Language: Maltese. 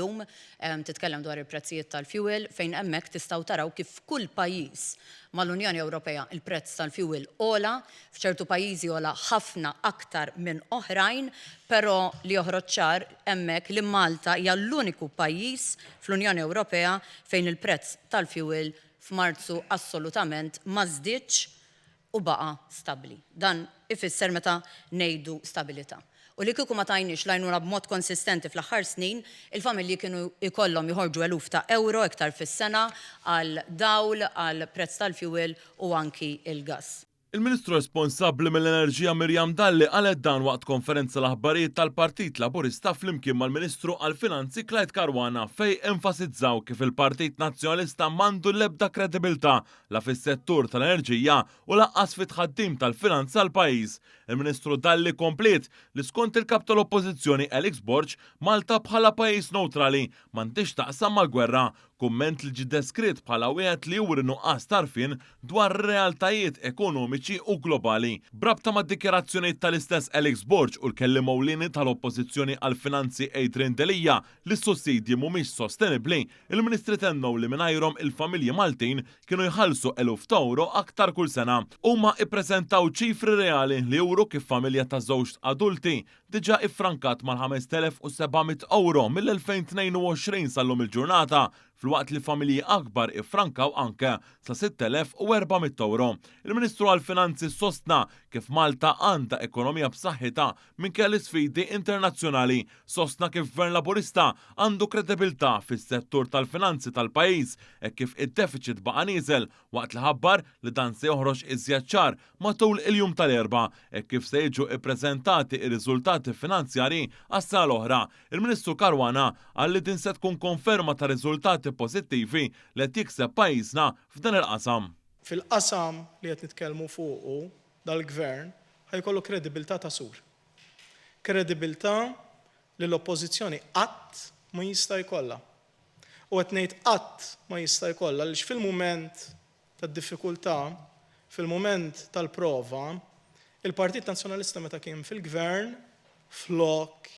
Illum titkellem dwar il-prezzijiet tal-fuel fejn hemmhekk tistgħu taraw kif f'kull pajjiż mal-Unjoni Ewropea il-prezz tal-fuel għola, f'ċertu pajjiżi għola ħafna aktar minn oħrajn, però li joħroġ ċar hemmhekk li Malta hija l-uniku pajjiż fl-Unjoni Ewropea fejn il-prezz tal-fuel f'Marzu assolutament ma żdiedx u baqa' stabbli. Dan ifisser meta ngħidu stabilità. U li kieku ma tajniex l-għajnuna b'mod konsistenti fl-aħħar snin, il-familji kienu jkollhom joħorġu eluf ta' ewro iktar fis-sena għal dawl, għal prezz tal-fuel u anki l-gass. Il-Ministru responsabbli mill-Enerġija Miriam Dalli qalet dan waqt konferenza l-aħbarijiet tal-Partit Laburista flimkien mal-Ministru għall-Finanzi Clyde Caruana fejn enfasizzaw kif il-Partit Nazzjonalista m'għandu l-ebda kredibilità la fis-settur tal-enerġija u lanqas fit-tħaddim tal-finanzi għall-pajjiż. Il-Ministru Dalli kompliet li skont il-Kap tal-Oppożizzjoni Alex Borg, Malta bħala pajjiż newtrali m'għandhiex x'taqsam mal-gwerra, kumment li ġie deskritt bħala wieħed li juri nuqqas t'għarfien dwar ir-realtajiet ekonomiċi u globali. B'rabta mad-dikjarazzjonijiet tal-istess Alex Borg u l-kelliem ewlieni tal-Oppożizzjoni għall-Finanzi Adrian Delia li s-sussidji mhumiex sostenibbli, Il-Ministri tennew li mingħajrhom il-familji Maltin kienu jħallsu eluf ta' ewro aktar kull sena. Huma ippreżentaw ċifri reali li juru kif familja ta' żewġt adulti diġà iffrankat mal-5,700 ewro mill-2022 sal-lum il-ġurnata filwaqt li familji akbar iffrankaw anke sa 6,400 ewro. Il-Ministru għall-Finanzi sostna kif Malta għandha ekonomija b'saħħitha minkejja l-isfidi internazzjonali. Sostna kif Gvern Laburista għandu kredibilità fis-settur tal-finanzi tal-pajjiż hekk kif id-defiċit baqa' nieżel waqt li ħabbar li dan se joħroġ iżjed ċar matul il-jum tal-Erbgħa hekk kif se jiġu ppreżentati r-riżultati finanzjarji għas-sena l-oħra. Il-Ministru Caruana qal li din se tkun konferma ta' riżultati pożittivi li qed jikseb pajjiżna f'dan il-qasam. Fil-qasam li qed nitkellmu fuqu, dal-Gvern ħa jkollu kredibilità ta' sur. Kredibilità li l-Oppożizzjoni qatt ma jista' jkollha. U qed ngħid qatt ma jista' jkollha għaliex fil-mument tad-diffikultà, fil-mument tal-prova, il-Partit Nazzjonalista meta kien fil-Gvern, flok.